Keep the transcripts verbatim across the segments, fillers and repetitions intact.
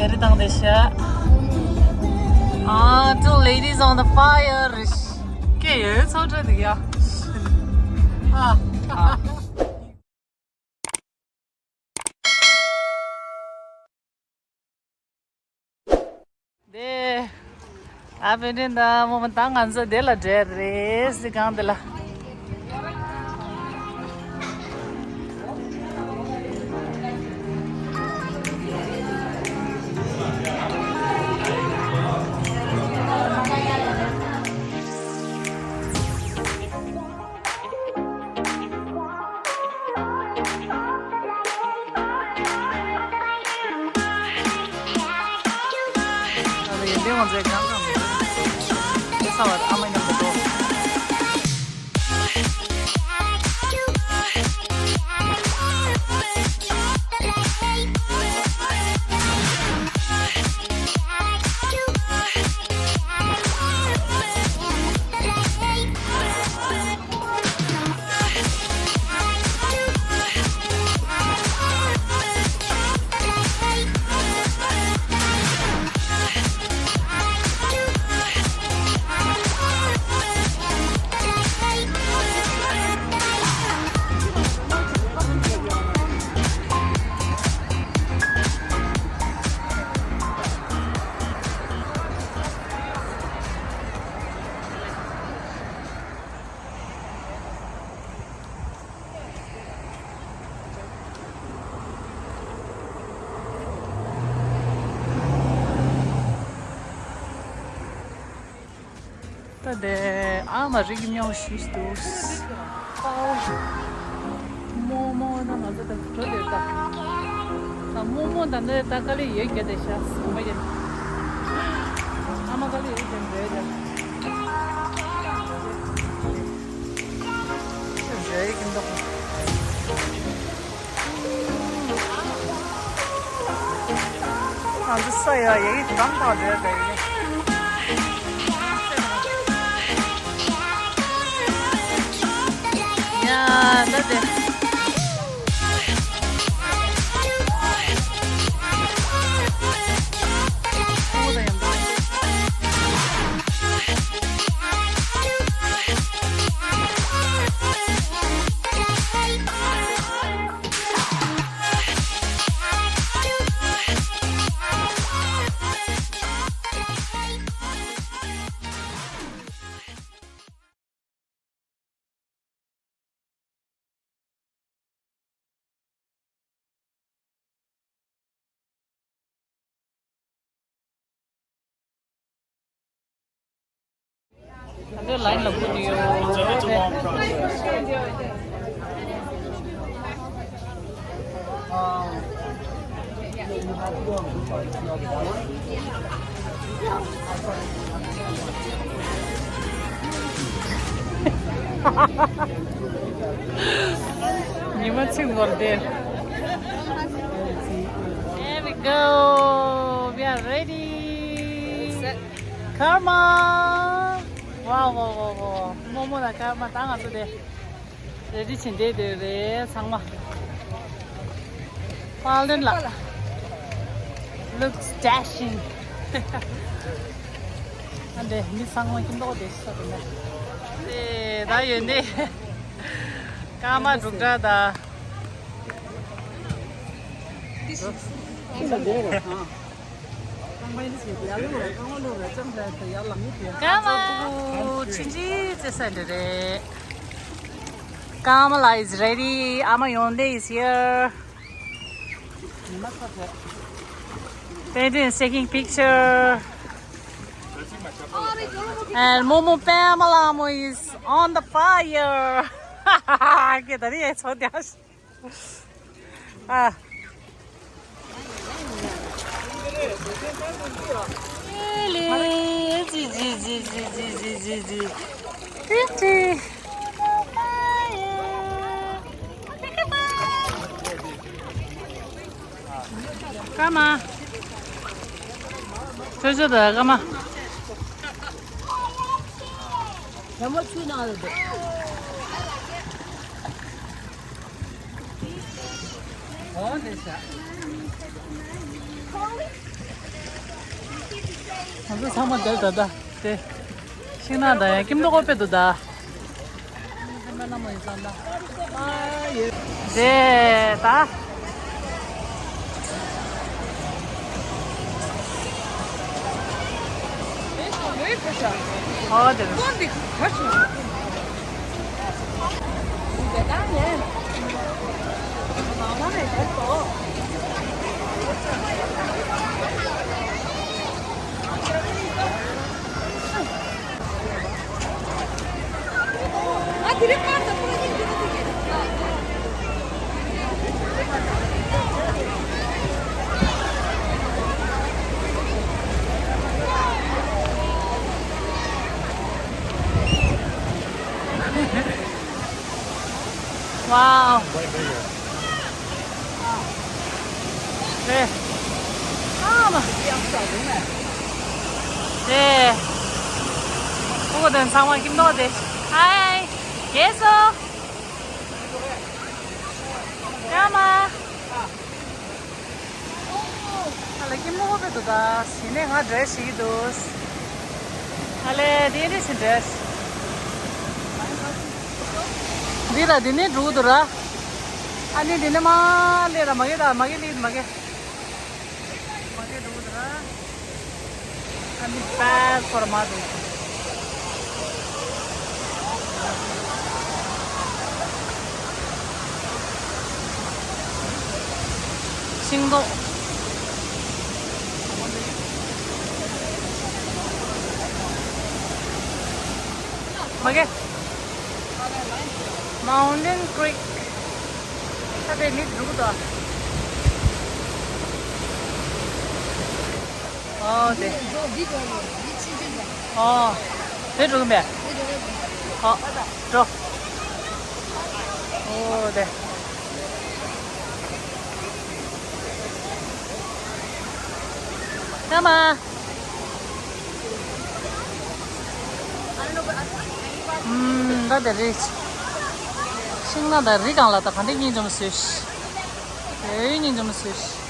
རེ་དང་དེ་ཤ། ཨ། Two ladies on the fire. སྐད་ཡོད་ཚོགས་གྲོས་འདུག་ཡ། ཨ། ཨ། དེ། ཨ། དཔེ་འདྲེན་དང་རྨོ་མོ་དང་ང་ཚོ་དེ་ལ་འབྲེལ་རེད་སི་གང་དེ་ལ། ད་དེ་ཨ་མ་རིག་མྱོང་ཞིག་འདུག་རྨོ་མོ་ན་ང་ཚོ་ད་འགྲོ་དེ་ད། ད་རྨོ་མོ་ད་འདི་ད་དཀའ་ལས་ཡོད་གི་དེ་ཤ་སུ་མ་ཡིན། ཨ་མ་དཀའ་ལས་ཡོད་གི་འདྲ་ཡོད་དེ། རེད་ཀྱི་འདུག་ང་ཚོ་ས་ཡ་ཡ་གི་གྲམ་པ་རེད་རེད། ཡ་ད་དེ། ད་ལྟ་ལའིན་ལ་སྒུག་གི་ཡོད། ཉི་མ་ཚིག་ངོར་བསྡད། There we go. We are ready. Karma. Wow, wow, wow, wow. རྨོ་མོ་དང་ཀརྨ་དང་ང་ཚོ་དེ་རེ་ཌི་བྱེད་བསྡད་དེ་རེད་ཚང་མ། པཱ་ལེན་ལགས། Looks dashing. ཨ་འདྲེ་མི་ཚང་མ་ཁྱིམ་ཐོག་དེ་ཤ་དེ་ནས། དེ་ད་ཡོད་ནི། ཀརྨ་འབྲུག་སྒྲ་དང་། ཀརྨ། ཁྱིམ་གྱི་བརྩེ་ས་འདི་རེད། Karma is ready. ཨ་མ་ཡོང་དེ་is here. Painting is taking picture. And Momo Pamela is on the fire. ཀྱེ་ད་རེས་ཚོ་དེ། ཨ། ལེ། ཇི་ཇི། ཀརྨ། ཆོས་ཆོས་དང་ཀརྨ། བྱ་མོ་ཆུ་ནང་ལ་འདུག་ཨོ་ལེ་ཤ། ང་ཚོ་ཚང་མ་དེར་ད་ལྟ་དེ་ཤིང་ནགས་དང་ཡང་ཀིམ་ཏོ་ཀོ་པེ་དུ་ད། དེ་ད། ཨོ་དེ། Wow. 네. 아, 막. 네. 보고된 상황 힘들었대. 하이. 계속. 까마. ཨ་ལ་ཀི་མོ་བོ་པེ་འདུག་ད། ཟིན་ནས་ང་འདྲེས་ཞིག་འདུག་ཨ་ལས་དེ་རེ་ཞིག་འདྲེས། འདི་ལ་འདི་ནས་འགྲོ་གི་འདུག་ར། ཨ་ནི་འདི་ནས་མ་ལས་ར་མ་གེ་ད་མ་གེ་ལི་མ་གེ། མ་གེ་འགྲོ་གི་འདུག་ར། ཨ་ནི་པད་ཁོར་མ་འདུག་ཤིང་ཏོག་མ་གེ། Mountain Creek. ད་དེ་མི་འགྲོ་གི་འདུག་ཨོ་དེ། ཨོ། དེ་འགྲོ་གི་མེད། ཨོ། འགྲོ། ཨོ་དེ། ཀ་མ། ཨུམ། ད་དེ་རི། ཤིང་ནགས་དང་རི་སྒང་ལ་ད་ག་འདྲ་སྙིང་རྗེ་མོ་བཟོས་ཤག་དེ་སྙིང་རྗེ་མོ་བཟོས་ཤག་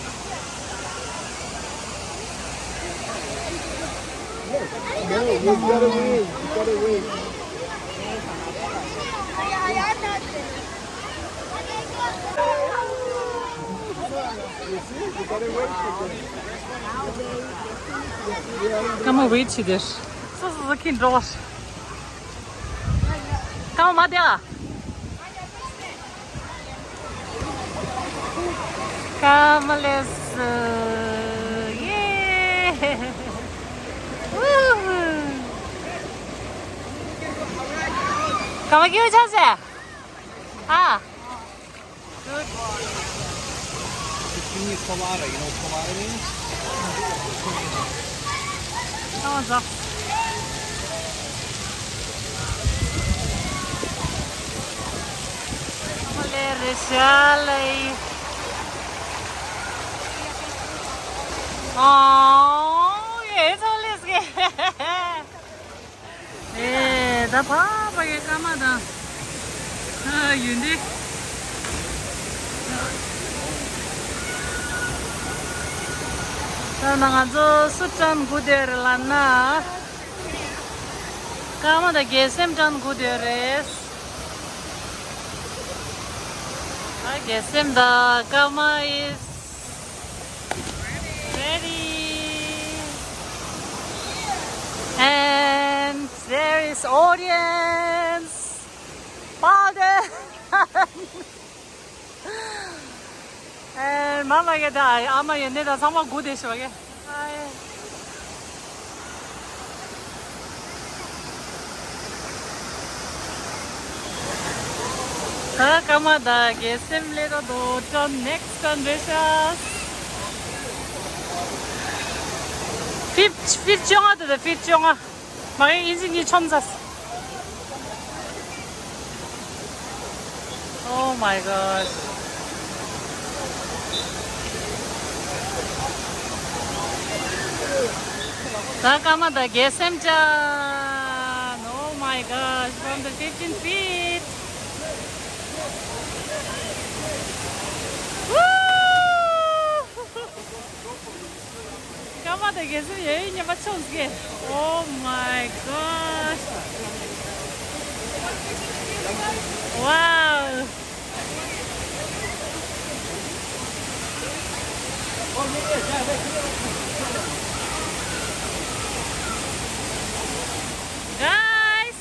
ཀ་མ་ཝེ་ཊི་བྱེད་དེ། སོ་སོ་སོ་ཁྱིམ་འགྲོ་བ། ཀ་མ་མ་བསྡད་ཨ། ཀ་མ་ལེས། ཡེ། ཀ་མ་ཀྱི་ཆ་ཟེ། ཨ། Good. Just give me a colada. You know what colada means? ཨོ་ཛ། ཨོ་ལེ་རེ་ཤ་ལེ། ཨོ་ཡེ་ཚོ་ལེས་གེ། ཨེ། ད་ཕ་ཕ་གི་ཀ་མ་དང་། ཨ། ཡུན་དི། ད་ནང་ང་ཚོ་སུ་ཀྲན་གུ་དེར་ལ་ན། ཀ་མ་དང་གེ་སེམས་ཀྲན་གུ་དེར་རེད། ཨ། གེ་སེམས་དང་ཀ་མ་ཨིས། Ready. And there is audience. Father. And mama གི་ད་ཨ་མ་ཡི་ནི་ད་ཚང་མ་སྒུག་བསྡད་ཤག་གི། ད་ཀ་མ་དང་གེ་སེམས་སླེབས་ད་དོ། ཀྲན་ནེག་སི་ཀྲན་རེད་ཤག་ཕིཊ་ཕིཊ་བཅོ་ལྔ་དེ་ད་ཕིཊ་བཅོ་ལྔ། མ་གི་ཨིན་ཅི་གཉིས་མཆོང་ཚར། Oh my God. ད་ཀ་མ་དང་གེ་སེམས་ཅན། Oh my God, from the fifteen feet. Woo! ཀ་མ་ པ་དང་རྒྱལ་སྲིད་ཡོད་ཡིན་སྙམ་པ་ཆོག་ཟིག Oh my gosh. Wow. Guys.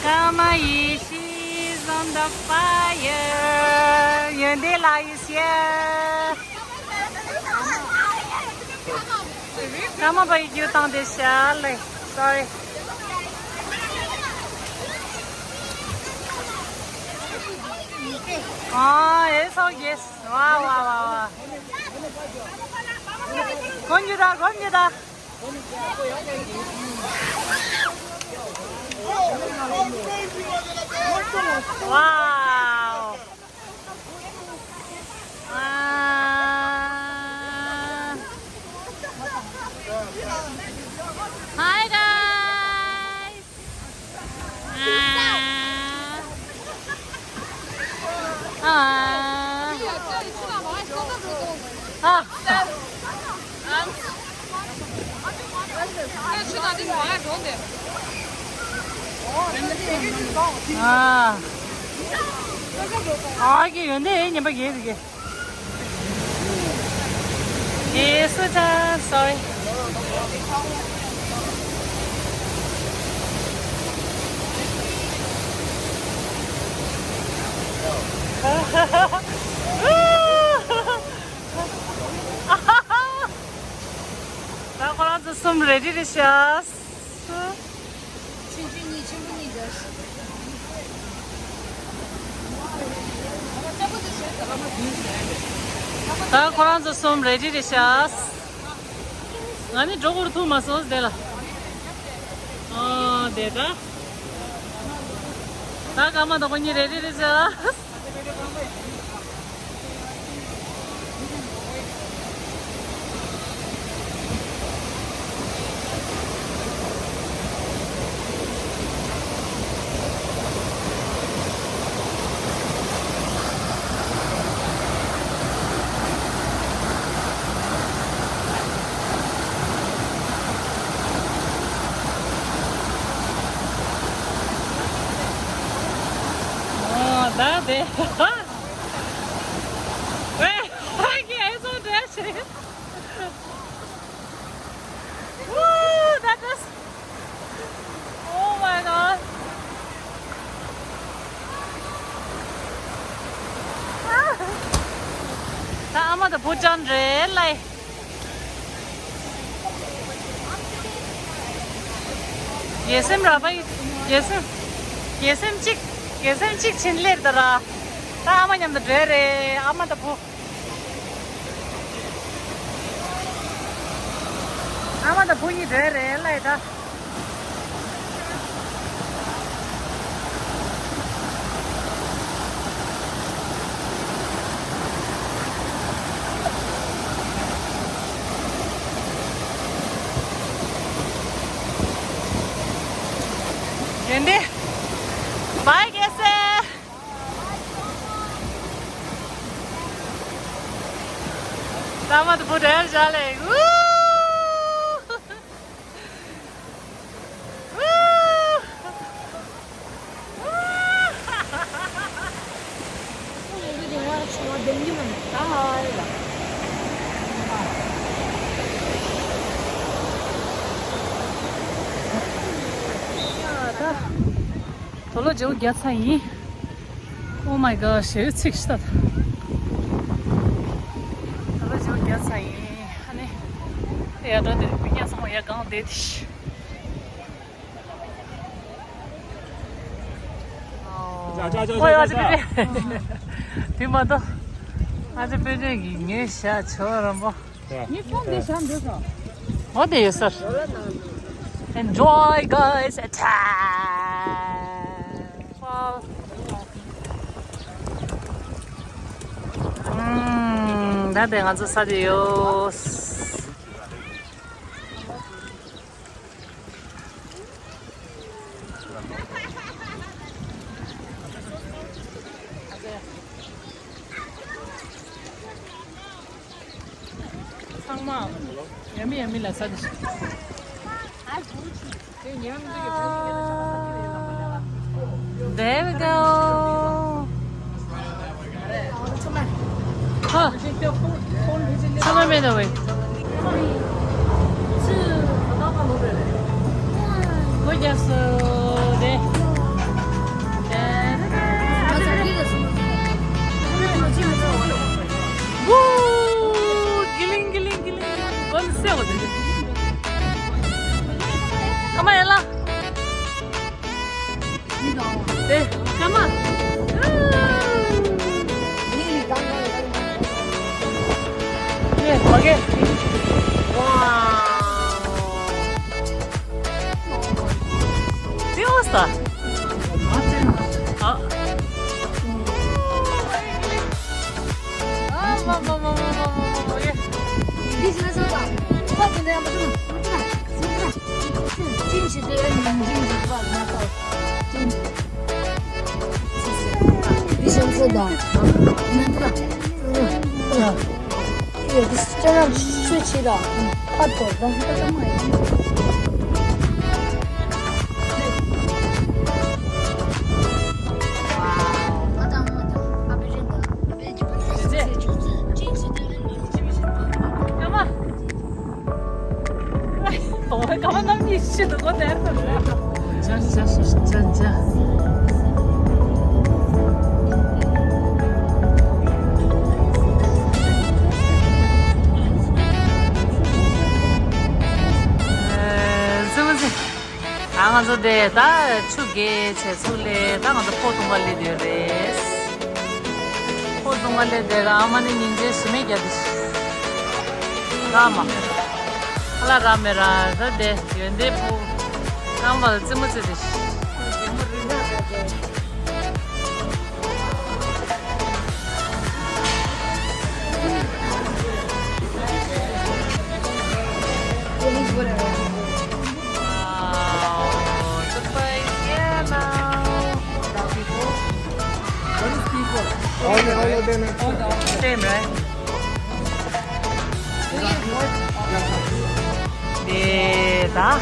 Kama Yeshi is on the fire. Yonde la is here. Kama bai yu tang de sha le. Sorry. Ah, it's all yes. Wow, wow, wow, wow. Konju da, konju da. Wow. Ah. Hi guys. Ah. Ah. Ah. Ah. Ah, གི་ཡོན་ཏན་ཉན་པ་གི་རེད་གི། ཡེ་སུ་ཅཱ། Sorry. ད་ཁོ་རང་ཚོ་གསུམ་ready་རེད་ཤག་ཆུང་ཆུང་གཉིས་ཆེན་པོ་གཉིས་རེད། ད་ཁོ་རང་ཚོ་གསུམ་ready་རེད་ཤག་ང་ནི་འགྲོ་དགོས་ཐུག་མ་སོང་དེ་ལ། ཨ་དེ་ད། ད་ཀརྨ་དང་ཁོ་གཉིས་ready་རེད་ཤག་ཨོ་ད་དེ། ཝེ། ཧ་གི་ཨེ་ཙོ་འདྲ་ཞིག Woo! That is. Oh my god. ད་ཨ་མ་དང་བུ་ཅང་རེད་ལེ། དགེ་སེམས་ར་བ་ཡི། དགེ་སེམས། དགེ་སེམས་གཅིག་དགེ་སེམས་གཅིག་ཕྱིན་ལེར་ད་ར། ད་ཨ་མ་མཉམ་དུ་འགྲོ་རེད། ཨ་མ་དང་བུ། ཨ་མ་དང་བུ་གཉིས་འགྲོ་རེད་ལེ་ད། ཡོན་ཏན། བའི་རྒྱལ་སྲས། ད་མ་ད་བུ་དྲན་བཞག་ལེ། ཝུ། ཝུ། ཝུ། དོ་ལོ་ཇོ་བརྒྱབ་ཚར་ཡིན། Oh my god, ཞེ་ཚིག་ཤི་ད། དོ་ལོ་ཇོ་བརྒྱབ་ཚར་ཡིན། ཨ་ནི། ཡ་འགྲོ་འདི་རིགས་མི་ཉག་ཚང་མ་ཡ་གང་བསྡད་དེ། ཨོ་ཡ་ཅི་པི་ཏི། དེ་མ་གཏོགས། ཨ་ཅི་པི་ཏི་གི་ངའི་ཞྭ་ཆོ་རམ་པོ། ངའི་ཕོན་འདི་བཞག་འདུག་ག་འོ་དེ་ཡོད་སར། Enjoy guys, attack. ཨམ། ད་དེ་ང་ཚོ་ས་དེ་ཡོད། There we go. ཧ། ཚང་མ་མེད་ད་ཝེ། ཁོ་རྒྱབ་སོ་དེ། ཝུ། གི་ལིང་གི་ལིང་གི་ལིང་། གོན་སེ་བ་དེ། ཨ་མ་ཡ་ལ། དེ། ཀ་མ། དེ་མ་གེ། ཝའོ། དེ་འོ་ས། ཨ། ཨ་མ་མ་མ། ཡེ། འདི་ཞིག་ན་སོང་ཙང་། ཁོ་ཚོ་འདི་ཡང་མ་ཐུབ་ན། མ་ཐུབ་ན། སུ་ཐུབ་ན། ཅིན་ཞིག་དེ་ཡང་ཉིན་ཅིན་ཞིག་པ་མ་ཐུབ། ཅིན། འདི་ཞིག་ན་སོང་ཙང་། མ་ཐུབ་ན། ཡེ། འདི་ཅི་ན་ཆུ་ཆི་ར། ཁ་ཐོར་དང་། ཀ་མ། དོ་ཀ་མ་ནམ་ཉི་ཤི་དུ་གོ་དེར་དུ་རེད། ཅ་ཅ་ཅ་ཅ། ཨེ། ཟེར་མ་ཟེར། ད་ང་ཚོ་དེ་ད་ཆུ་རྐྱལ་བྱས་ཚུར་སླེབས། ད་ང་ཚོ་ཕོ་བཏུང་ག་སླེབས་བསྡད་ཡོད་རེད། ཕོ་བཏུང་ག་སླེབས་བསྡད་ར། ཨ་མ་ནི་ཉིན་མཚན་ཞི་མེད་རྒྱབ་བསྡད་ཤག་ཨ་མ། ཁ་ལག་རག་མེད་ར། ད་དེ་ཡོན་ཏན་ཕོ་རྐང་པ་ལ་རྩེད་མོ་རྩེ་བསྡད་ཤག Wow, the place, yeah, now. All the, all of them are same, right? Yeah, that.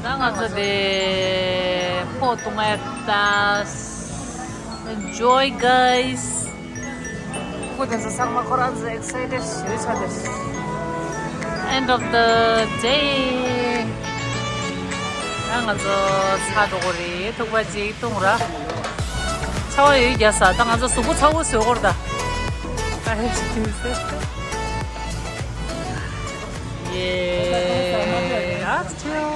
ད་ང་ཚོ་དེ་ཕོ་བཏུང་ཡ་ད། Enjoy, guys. ཁོ་དེ་ཚོ་ཚང་མ་ཁོ་རང་ཚོ་excited ཞེ་པོ་ཆགས་བསྡད། End of the day. ད་ང་ཚོ་ཚར་འགྲོ་གི་རེད། ཐུག་པ་གཅིག་བཏུང་ར། ཆར་པ་ཡོད་རྒྱག་ས། ད་ང་ཚོ་གཟུགས་པོ་ཚ་པོ་བཟོས་ཡོད་རེད་ད། Yeah, that's true.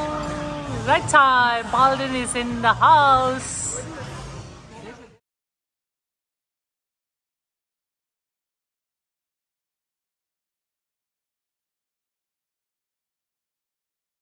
Right time, Baldwin is in the house.